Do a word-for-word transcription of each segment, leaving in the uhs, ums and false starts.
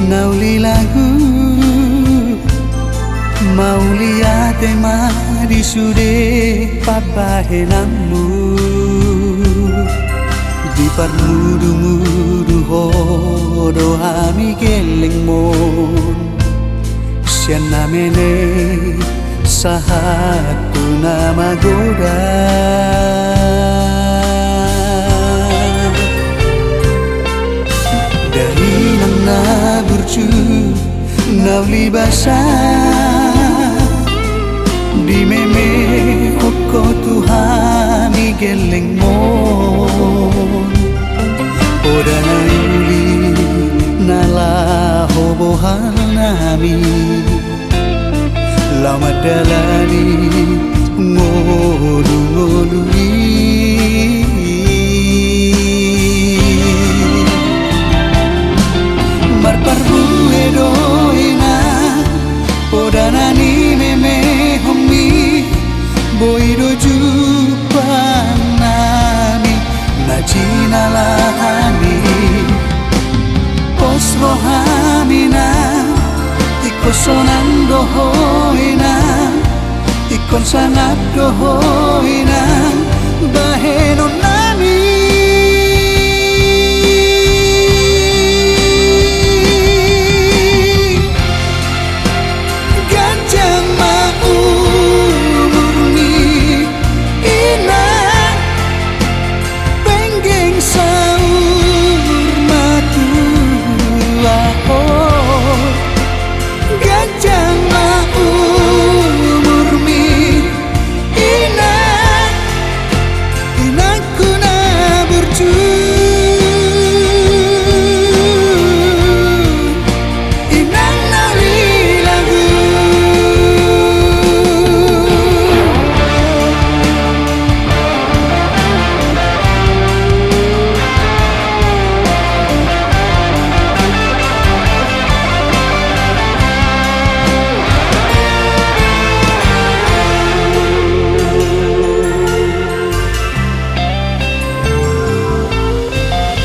Na uli lagu, mauliate ma di sude pambahenanmu. Diparmudumudu ho do hami gellengmon, sian na meme sahat tu na magodang. Dainang na burju, na uli basa, dimemehon ho tu hami gellengmon. Poda na uli na laho bohal nami, laho mandalani ngolungolu i. Marparbue do inang, poda na nimemehonmi, boi do jumpang nami na jinalahan i. Pos rohami inang, ingkon sonang do ho inang, ingkon sangap do ho inang, bahenon nami. Ganjang ma umurmi inang, penggeng saur matua ho. Ganjang ma umurmi inang, inangku na burju, inang na uli lagu.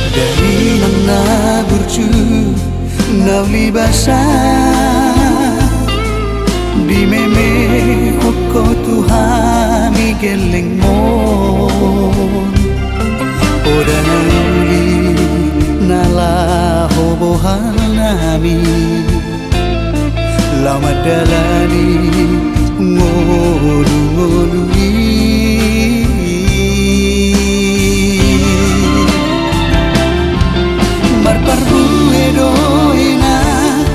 Dainang na burju, na uli basa, dimemehon ho tu hami gellengmon. Poda na uli na laho bohal nami, laho mandalani ngolungolu i. Marparbue do inang,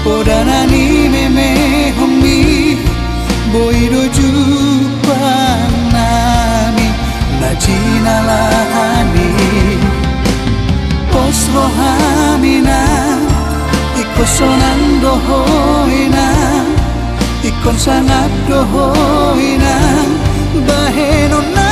poda na nimemehonmi, boi do jumpang nami na jinalahan i. Pos rohami inang, ingkon sonang do ho inang, ingkon sangap do ho inang, bahenon nami.